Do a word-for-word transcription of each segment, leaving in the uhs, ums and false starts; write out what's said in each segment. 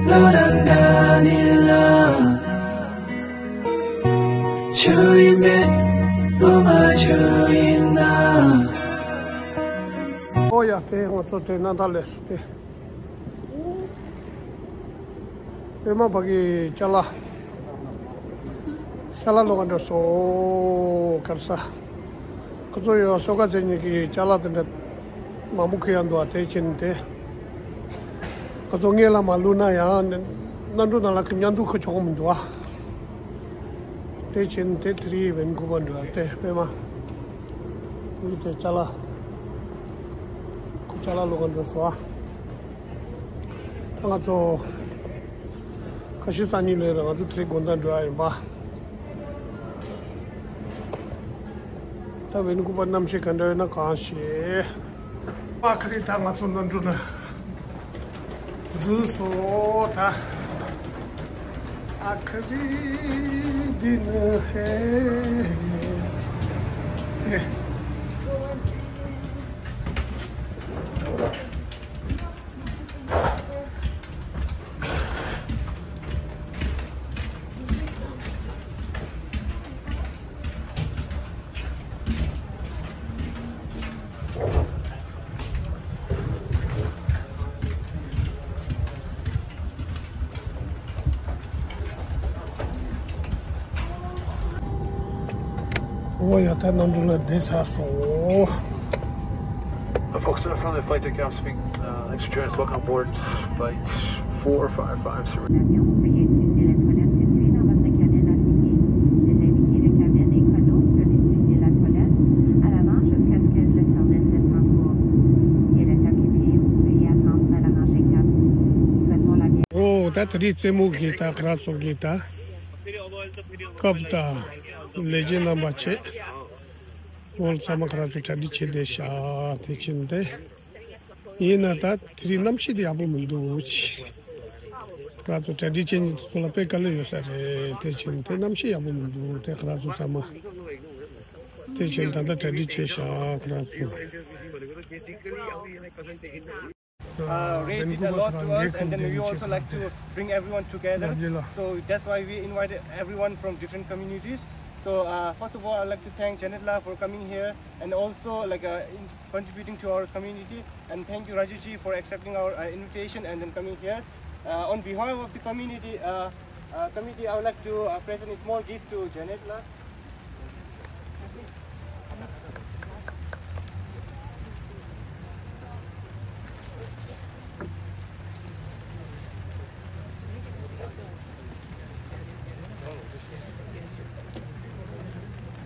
བློ་དང་འདྲ་ནི་ལ། ཆུ་ཡིན་པས་ངོ་མ་ཆུ་ཡིན་ན། ཨོ་ཡ། དེ་ང་ཚོ་དེ་ནང་ད་ལས་སུ་དེ། པད་མ་ཕ་གི་ཅ་ལག་ཅ་ལག་སློང་ག་འགྲོ་སོང་། གར་ས། ཁོ་ཚོ་ཡོད་སོ་ཀ་ཚེ་གཉིས་ཀྱི་ཅ་ལག་དེ་འདྲ་མང་པོ་ཁུར་ཡ་འདུག་བ། དེ་ཕྱིན་ཏེ། ཁོ་ཚོ་སྔས་ལ་མ་བླུགས་ན་ཡང་གནམ་གྲུ་ནང་ལ་ཁུར་མཉམ་དུ་ཁུར་ཆོག་གི་མི་འདུག་བ། དེ་ཕྱིན་ཏེ་དེ་རིང་ཝེན་ཀུ་ཝར་འགྲོ་བ་དེ་པད་མ། ཁོ་ཚོ་དེ་ཅ་ལག་ཁོ་ཅ་ལག་སློང་ག་འགྲོ་སོང་བ། ད་ང་ཚོ་ཁ་ཤས་སང་ཉིན་ལས་ར་ང་ཚོ་དེ་རིང་དགོང་དག་འགྲོ་ཡ་ཡིན་པ། ད་ཝེན་ཀུ་ཝར་གནམ་གཤིས་ག་འདྲ་ཡོད་ན་གང་ཤེས། ཨ་ཁ་རི་ད་ང་ཚོ་གནམ་གྲུ་ལ་འཛུལ་སོང་ད། ཨ་ཁ་རི་འདི་ནི་ཧེ། དེ། ཨོ་ཡ། ད་གནམ་གྲུ་ལ་བསྡད་ཚར་སོང་། Folks, uh, from the flight to Camp Spink, uh, thanks for joining us. Welcome aboard flight four five five zero. L'avion, veuillez utiliser la toilette située dans votre cabine assignée. Les invités de cabine écono peuvent utiliser la toilette à l'avant jusqu'à ce que le service soit en cours. Si elle est occupée, vous pouvez y attendre dans la rangée quatre. Souhaitons la bienvenue. ཨོ་ད་དེ་རིང་རྩེད་མོ་གི་ད་ཁ་ར་སོགས་ཀྱི་ད་སྐབས་དང་ལས་བྱེད་རྣམ་པ་བཅས་ཨོལ་ཚང་མ་ཁ་ར་ཚོ་གྲ་སྒྲིག་བྱས་བསྡད་ཤག་དེ་ཕྱིན་ཏེ། ཡིན་ན་ད་དེ་རིང་གནམ་གཤིས་དེ་ཡག་པོ་མི་འདུག་ཅི། ཁ་ར་ཚོ་གྲ་སྒྲིག་བྱེད་མཁན་ཚོ་ལ་དཔེ་དཀའ་ལས་ཡོད་ས་རེད། དེ་ཕྱིན་ཏེ་གནམ་གཤིས་ཡག་པོ་མི་འདུག་དེ་ཁ་ར་ཚོ་ཚང་མ། དེ་ཕྱིན་ད་ལྟ་གྲ་སྒྲིག་བྱས་ཤག་ཁ་ར་ཚོ། Uh, rate it a lot to us, and then we also like to bring everyone together. So that's why we invited everyone from different communities. So, uh, first of all, I'd like to thank Janet La for coming here and also, like, uh, in contributing to our community. And thank you, Rajuji, for accepting our, uh, invitation and then coming here. Uh, on behalf of the community, uh, uh, committee, I would like to, uh, present a small gift to Janet La.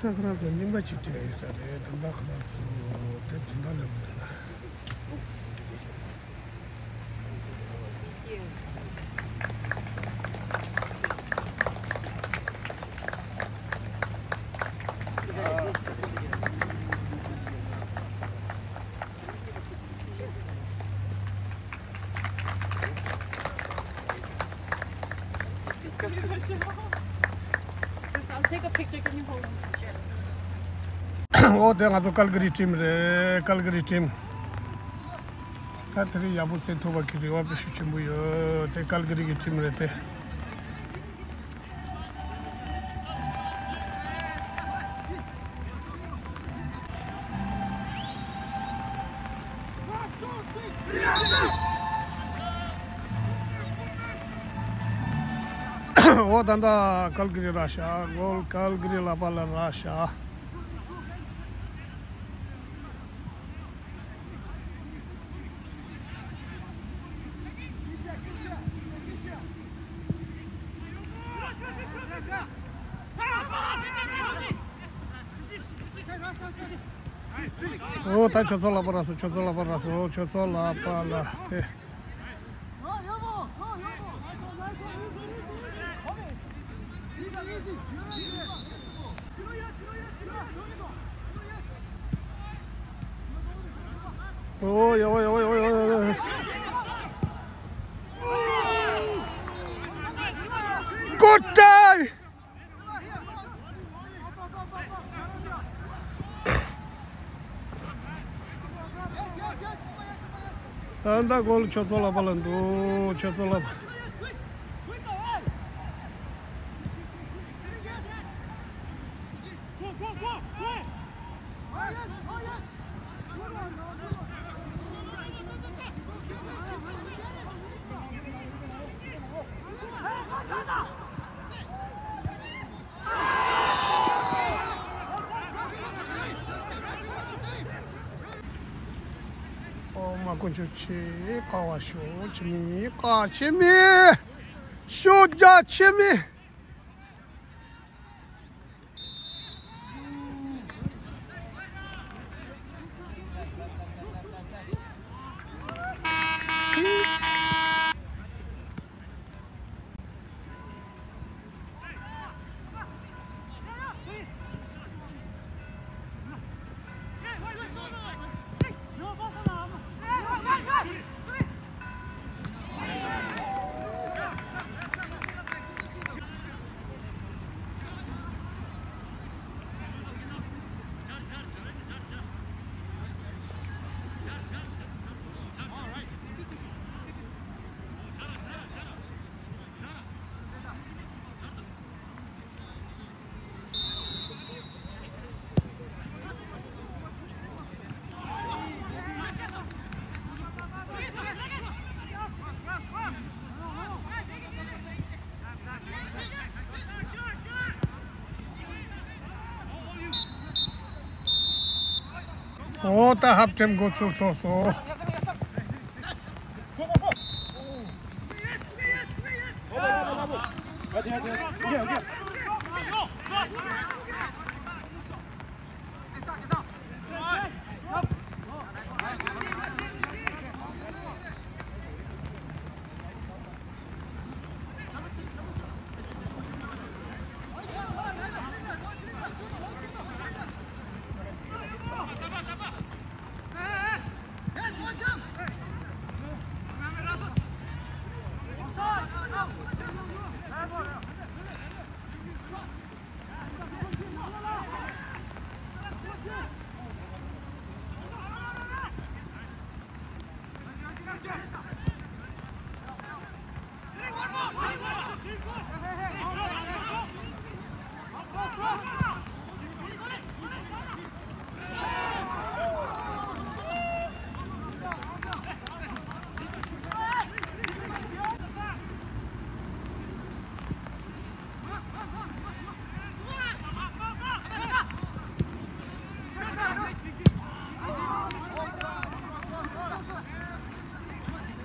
ད་ཁོ་རང་ཚོ་རྙིང་པ་ཅིག་སྤྲད་ཡོད་ས་རེད། ད་ལྟ་ཁོ་རང་ཚོ་དེ་སྦྱིན་བདག་ལ་མི་འདུག་ལ། I'll take a picture. Can you hold on? Sure. ཨོ་དེ་ང་ཚོ་ཀལ་ག་རི་ཊིམ་རེད། ཀལ་ག་རི་ཊིམ། ད་དེ་རིང་ཡག་པོ་རྩེད་ཐུབ་པ་གི་རེ་བ་དཔེ་ཤུགས་ཆེན་པོ་ཡོད། དེ་ཀལ་ག་རི་གི་ཊིམ་རེད་དེ། ཨོ་ད་ད་ཀལ་ག་རི་ར་ཤ་གོལ། ཀལ་ག་རི་ལ་པ་ལ་ར་ཤ། ཨོ་ད་ཁྱོད་ཚོ་ལ་པ་ར་སོ། ཁྱོད་ཚོ་ལ་པ་ར་སོ། ཁྱོད་ཚོ་ལ་པ་ར་སོ། ཁྱོད་ཚོ་ལ་པ་ལ་དེ། ཨོ་ཡ་ཝ་ཡ་ཝ་ཡ་ཝ་ཡ་ཝ། Good try. ད་ལྟ་གོལ་ཁྱོད་ཚོ་ལ་པ་ལ་འདུག་ཁྱོད་ཚོ་ལ་པ། ཨོ་མ་དཀོན་མཆོག་ཆེ། ཀ་བ་ཤོག་ཆི་མི་ཀ་ཆི་མི་ཤོག་རྒྱ་ཆི་མི། ཨོ་ད་ཧབ་ཊེམ་འགོ་ཚུགས་ཚར་སོང་།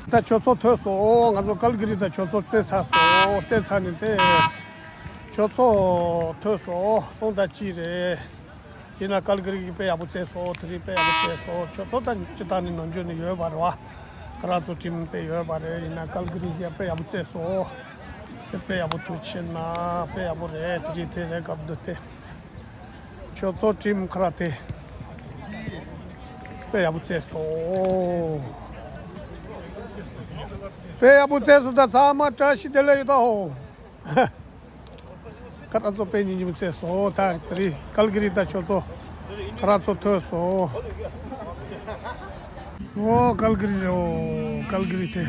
ད་ཆོས་ཚོགས་ཐོས་སོང་། ང་ཚོ་ཀལ་གི་རི་ད་ཆོས་ཚོགས་རྩེ་ཚར་སོང་། རྩེ་ཚར་ནས་དེ་ཆོས་ཚོགས་ཐོས་སོང་། སོང་ད་ཅི་རེད། ཡིན་ན་ཀལ་གི་རི་གི་དཔེ་ཡག་པོ་རྩེ་སོང་། དེ་རིང་དཔེ་ཡག་པོ་རྩེ་སོང་། ཆོས་ཚོགས་ད་སྤྱི་བཏང་ནས་ནམ་རྒྱུན་ནས་ཡོད་པ་རེད་བ། ཁོ་རང་ཚོ་ཊིམ་དཔེ་ཡོད་པ་རེད། ཡིན་ན་ཀལ་གི་རི་གི་དཔེ་ཡག་པོ་རྩེ་སོང་། དེ་དཔེ་ཡག་པོ་ཐུགས་ཆེ་གནང་། དཔེ་ཡག་པོ་རེད། དེ་རིང་དེ་རེད་སྐབས་འདི་དེ། ཆོས་ཚོགས་ཊིམ་ཁོ་རང་དེ་དཔེ་ཡག་པོ་རྩེ་སོང་། དཔེ་ཡག་པོ་རྩེ་སོང་། ད་ཚང་མ་བཀྲ་ཤིས་བདེ་ལེགས་ཡོད་ད་ཧོ། ཁོ་རང་ཚོ་དཔེ་སྙིང་རྗེ་མོ་རྩེ་སོང་། ད་དེ་རིང་ཀལ་གི་རི་ད་ཆོས་ཚོགས་ཁོ་རང་ཚོ་ཐོས་སོང་། ཨོ་ཀལ་གི་རི་རེད། ཨོ་ཀལ་གི་རི་དེ།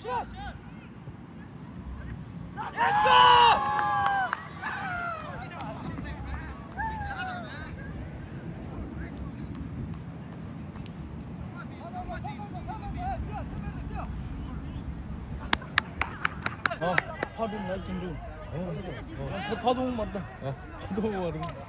ཨ། ཕ་སྒྲུང་ལ་ཅིང་སྒྲུང་། ཨ། ཕ་སྒྲུང་མ་རེད། ཨ། ཕ་སྒྲུང་མ་རེད།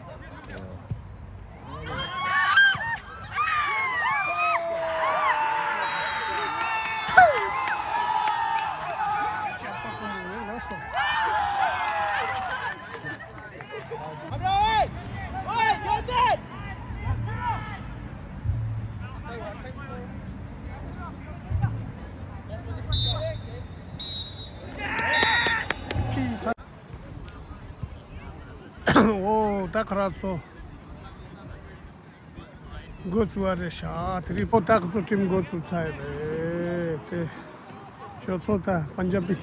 འོ། ད་ཁ་ར་ཚོ་འགོ་ཚུགས་པ་རེད་ཤག་དེ་རིང་པོ་ཏཱ་ཁུ་ཚོ་ཊིམ་འགོ་ཚུགས་ཚར་རེད་དེ། ཁྱོད་ཚོ་ད་པན་ཇ་བི།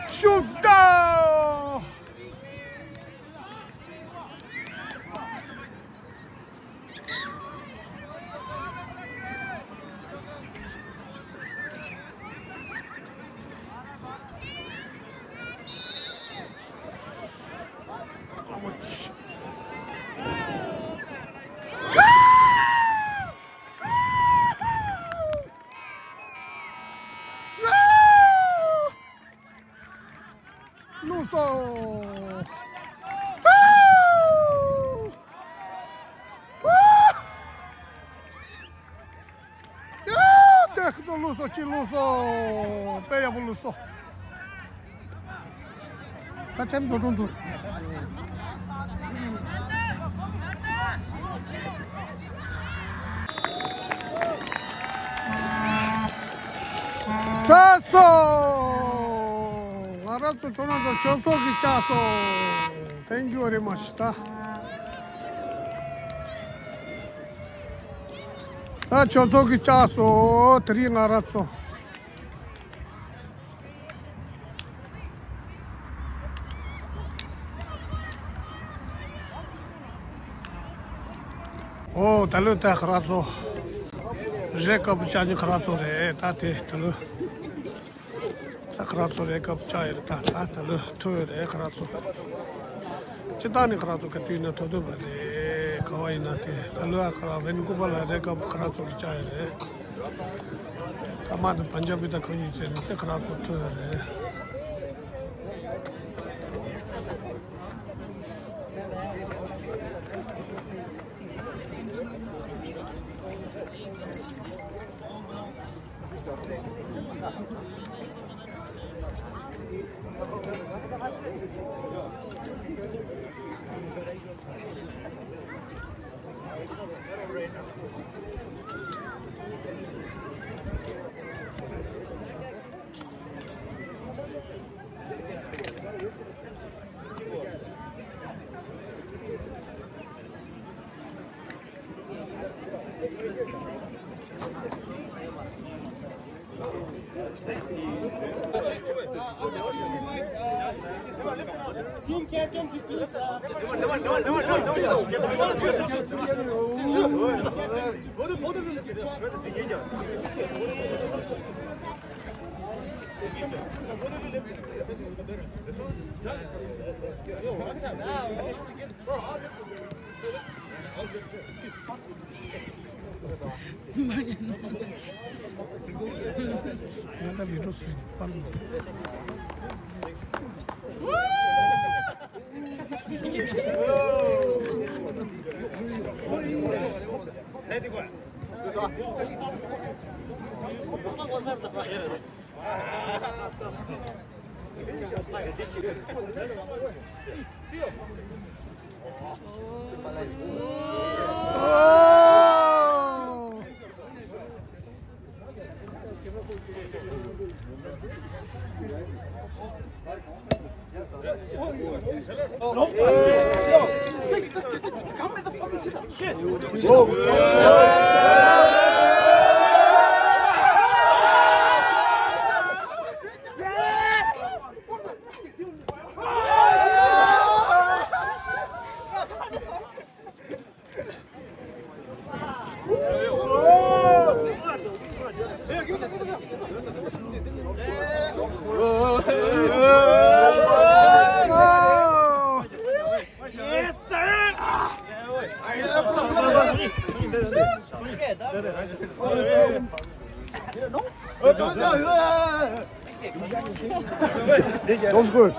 Shoot down! སོ། ཡ། དེ་ཁོ་ཚོ་བླུགས་སོ། གཅིག་བླུགས་སོ། དཔེ་ཡག་པོ་བླུགས་སོ། ད་ཁྲིམས་བཟོ་སྐྲུན་དུ། ཚ་སོ། ང་རང་ཚོ་ཁྱོད་རང་ཚོ་ཁྱོད་ཚོ་གིས་བཅག་སོ། Thank you very much ད། ད་ཁྱོད་ཚོ་གིས་བཅག་སོ། དེ་རིང་ང་རང་ཚོ། ཨོ་ད་ལོ་ད་ཁ་ར་ཚོ། རེད་ཀབ་བཅག་ནི་ཁ་ར་ཚོ་རེད། ད་དེ་ད་ལོ། ད་ཁ་ར་ཚོ་རེད་ཀབ་བཅག་ཡོད་རེད། ད་ད་ད་ལོ་ཐོ་ཡོད་རེད་ཁ་ར་ཚོ། སྤྱི་བཏང་ནི་ཁ་ར་ཚོ་ག་དུས་ཡིན་ན་ཐོ་ཐོ་བ་རེད། ག་བ་ཡིན་ན་དེ་ད་ལོ་ཨ་ཁ་ར་ཝེན་ཀུ་བར་ལ་རེད་ཀབ་ཁ་ར་ཚོ་གི་བཅག་ཡོད་རེད། ད་མ་ད་པན་ཇ་བི་ད་ཁོ་གཉིས་ཚེ་ནི་དེ་ཁ་ར་ཚོ་ཐོ་ཡོད་རེད། Team captain to please, uh, Top score.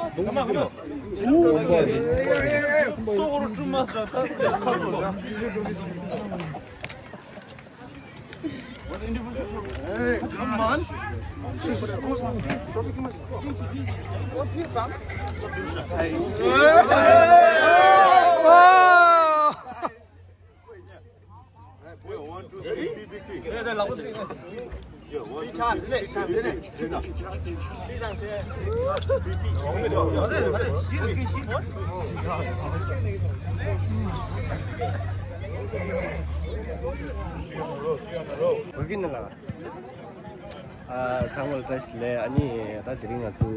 ཨ། ཚང་མ་ལ་བཀྲ་ཤིས་བདེ་ལེགས། ཨ་ནི་ད་དེ་རིང་ང་ཚོ་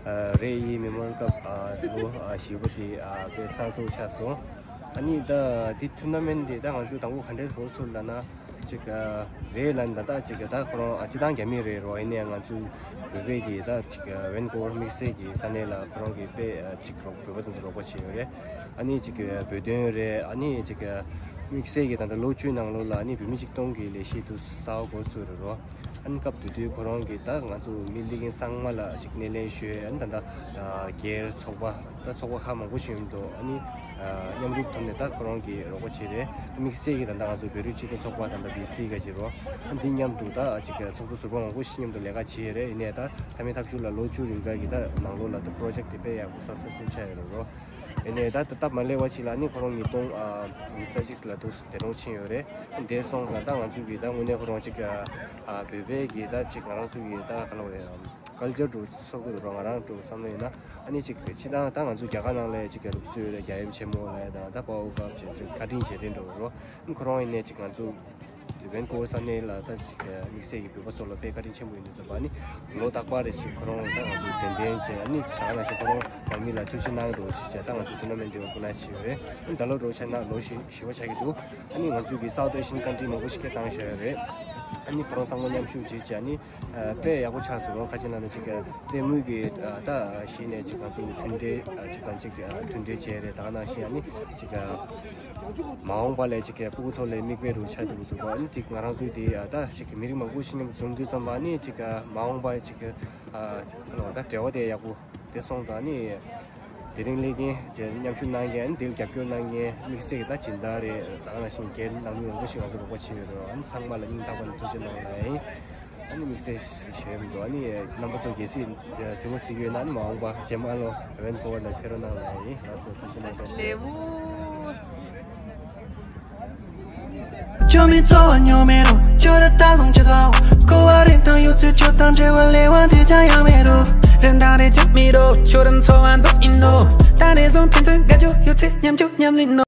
ཨ་རེ་ཡི་མེ་མོ་རི་ཀབ་ཨ་ལོ་ཨ་བཞི་པ་དེ་ཨ་དཔེ་ཚགས་ཚུད་ཆགས་སོང་། ཨ་ནི་ད་དེ་ཐུར་ན་མེན་ཊི་དེ་ད་ང་ཚོ་དང་པོ་ག་འདྲས་འགོ་ཚུགས་ལབ་ན། ཅིག་ཨ་རེད་ལབ་ནས་ད་ལྟ་ཅིག་ད་ཁོ་རང་ཨ་སྤྱི་བཏང་རྒྱ་མི་རེད་རོ། ཡིན་ནའི་ང་ཚོ་བོད་པའི་གི་ད་ཅིག་ཨ་ཝེན་ཀུ་ཝར་དམིགས་བསལ་གྱི་ས་གནས་ལ་ཁོ་རང་གི་དཔེ་ཨ་ཅིག་རོགས་བོད་པ་ཚོ་རོགས་པ་བྱས་ཡོད་རེད། ཨ་ནི་ཅིག་ཨ་བོད་དོན་རེད། ཨ་ནི་ཅིག་ཨ་ དམིགས་བསལ་གྱི་ད་ལྟ་ལོ་བཅུའི་ནང་ལོགས་ལ་ཨ་ནི་བོད་མི་ཆིག་སྟོང་གི་ལས་གཞི་དུ་གསར་པ་འགོ་བཙུགས་རེད་རོ། ཨ་ནི་སྐབས་དེ་དུས་ཁོ་རང་གིས་ད་ང་ཚོ་མི་སླེབས་མཁན་ཚང་མ་ལ་ཅིག་སྣེ་ལེན་ཞུས། ཨ་ནི་ད་ལྟ་སྒེར་ཚོགས་པ་ད་ཚོགས་པ་ཁག་མང་པོ་ཞིག་ཡོད་འདུག་ཨ་ནི་མཉམ་རུབ་ཐོག་ནས་ད་ཁོ་རང་གིས་རོགས་པ་བྱས་རེད། དམིགས་བསལ་གྱི་ད་ལྟ་ང་ཚོ་བོད་རིགས་སྤྱི་མཐུན་ཚོགས་པ་ད་ལྟ་བི་སི་ག་ཅིག་རོ། ཨ་ནི་འདི་མཉམ་དུ་ད་ཅིག་ཚོགས་གཙོ་ཟུར་པ་མང་པོ་ཞིག་མཉམ་དུ་ལས་ཀ་བྱས་རེད། ཡིན་ནའི་ད་མཐའ་མའི་ཐབས་ཇུས་ལ་ལོ་བཅུ་རིང་ག་གི་ད་ནང་ལོགས་ལ་ད་པྲོ་ཇེཀ་དེ་དཔེ་ཡག་པོ་སག་སེ་སི་ཕུལ་ཆགས་ཡོད་རེད་རོ། ཡིན་ནའི་ད་ད་ལྟ་མ་སླེབས་པ་ཅིག་ལ་ནི་ཁོ་རང་ཉིས་སྟོང་ཉི་ཤུ་རྩ་གཅིག་ལ་འདུག་འདས་གྲོངས་ཕྱིན་ཡོད་རེད། འདས་སོང་ཙང་ད་ང་ཚོ་གི་ད་དངོས་གནས་ཁོ་རང་ཅིག་བོད་པའི་གི་ད་ཅིག་ང་རང་ཚོ་གི་ད་ག་ལ་བ་རེད། ཀལ་ཅར་འགྲོ་ཚོགས་ཀྱི་འདུག་རོ། ང་རང་འགྲོ་བསམ་བློ་ཡིན་ན་ཨ་ནི་ཅིག་ཕྱི་ད་ད་ང་ཚོ་རྒྱ་གར་ནང་ལ་ཅིག་ལུགས་སྲོལ་རེད། རྒྱལ་ཡུམ་ཆེན་མོ་ལ་ད་ད་པའོ་ཀ་བྱེད་ཅིག་བཀའ་དྲིན་རྗེས་དྲན་འགྲོ་རོ། ཁོ་རང་ཡིན་ནའི་ཅིག་ང་ཚོ་ཝན་ཀོ་ཝར་ས་གནས་ལ་ད་ཅིག་དམིགས་བསལ་གྱི་བོད་པ་ཚོ་ལ་དཔེ་བཀའ་དྲིན་ཆེན་པོ་ཡིན་དུས་ཙམ་པ་ནི་ལོ་རྟག་པར་རེ་ཞིག་ཁོ་རང་ད་ང་ཚོ་གདན་འདྲེན་བྱས། ཨ་ནི་ད་ག་ནང་བཞིན་ཁོ་རང་ནང་མི་ལ་ཐུགས་རྗེ་གནང་འགྲོ་ཞིག་བྱས། ད་ང་ཚོ་ཊུར་ན་མེན་ཊི་འདི་ཨོར་ག་ནའི་ཛི་བྱས་ཡོད་རེད། ཨ་ནི་ད་ལོ་འགྲོ་བྱས་ན་ལོ་བཞི་བཞི་པ་ཆགས་ཀྱི་འདུག་ཨ་ནི་ང་ཚོ་གི་སའུ་ཐི་ཨེ་ཤི་ཡན་ཀན་ཊི་མང་པོ་ཞིག་སྐད་བཏང་བཞག་ཡོད་རེད། ཨ་ནི་ཁོ་རང་ཚང་མ་མཉམ་ཞུགས་བྱས་བྱས། ཨ་ནི་དཔེ་ཡག་པོ་ཆགས་སོང་རོ། ཁ་ཅིག་ལ་ནི་ཅིག་རྩེད་མོའི་གི་ད་གཞི་ནས་ཅིག་ང་ཚོ་མཐུན་སྒྲིལ་ཅིག་དང་ཅིག་མཐུན་སྒྲིལ་བྱས་རེད། ད་ག་ནང་བཞིན་ཨ་ནི་ཅིག་མ་འོངས་པ་ལ་ཅིག་སྤུ་གུ་ཚོ་ལ་མིག་དཔེ་རུ་ཆགས་འདུག་འདུག་ཨ་ནི་ཅིག་ང་རང་ཚོའི་དེ་ད་ཅིག་མི་རིགས་མང་པོ་ཞིག་མཉམ་འཛོམས་དུས་ཙམ་པ་ཨ་ནི་ཅིག་མ་འོངས་པ་ཅིག་ཨ་ད་འབྲེལ་བ་དེ་ཡག་པོ་དེ་སོང་ཙང་ཨ་ནི་དེ་རིང་སླེབས་མཁན་ཅིག་མཉམ་ཞུགས་གནང་མཁན། ཨ་ནི་དེ་ལ་རྒྱབ་སྐྱོར་གནང་མཁན་དམིགས་བསལ་གྱི་ད་སྦྱིན་བདག་རེད། ད་ག་ནང་བཞིན་སྒེར་ནང་མི་མང་པོ་ཞིག་ང་ཚོ་རོགས་པ་བྱས་ཡོད་རེད། ཨ་ནི་ཚང་མ་ལ་སྙིང་ཐག་པ་ནས་ཐུགས་རྗེ་གནང་ལ་ཡིན། ཨ་ནི་དམིགས་བསལ་ཞེས་མི་འདུག་ཨ་ནི་རྣམ་པ་ཚོ་གལ་སྲིད་གཟིགས་མོ་གཟིགས་ཡོད་ན་ཨ་ནི་མ་འོངས་པ་རྗེས་མ་ཨ་ལོ་ཝན་ཀོ་ཝར་ལ་ཕེབས་རོགས་གནང་ལ་ཡིན། ལགས་སོ། ཐུགས་རྗེ་གནང་། བཀྲ་ཤིས་བདེ་ལེགས། ལེའུ།